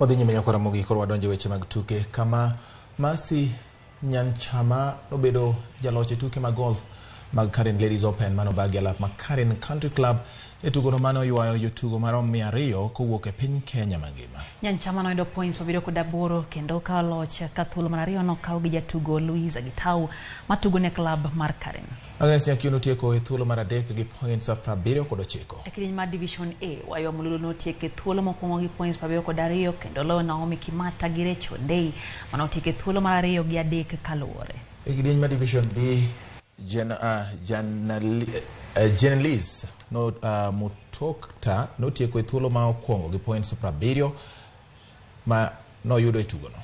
Wadhi nyime nyaka Ramogi koro wadonjo e weche mag tuke kama Mercy Nyanchama nobedo jaloch e tuke mag golf mag Karen Ladies Open manobagi alap ma Karen Country Club e tugono mane oywayo jotugo marom 200 kowuok e piny Kenya mangima. Nyanchama noyudo points 78 kendo okawo loch ka thuolo mar ariyo nokaw gi jatugo Louisa Gitau matugo ne club mar Karen. Agnes Nyakio notieko e thuolo mar adek gi points 79. E kidieny mar Division A, Waywa Mululu notieko e thuolo mokwongo gi points 72 kendo loyo Naomi Kimata gi Rachel Ndei manotieko e thuolo mar ariyo gi adek kaluwore. E kidieny mar Division B, Jenlis no, Mutokta notieko e thuolo ma okwongo gi points 70 ma noyudo e tugono.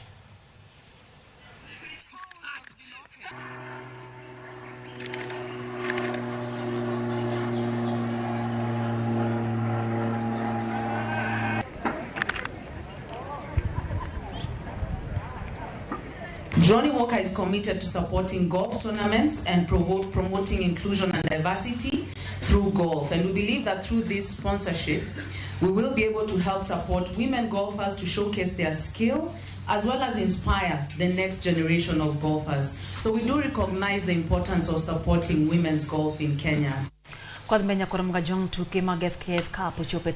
Johnny Walker is committed to supporting golf tournaments and promoting inclusion and diversity through golf. And we believe that through this sponsorship, we will be able to help support women golfers to showcase their skill as well as inspire the next generation of golfers. So we do recognize the importance of supporting women's golf in Kenya. Kwadh mbele nyakoro mga jong tuke mag FKF Cup ochopo e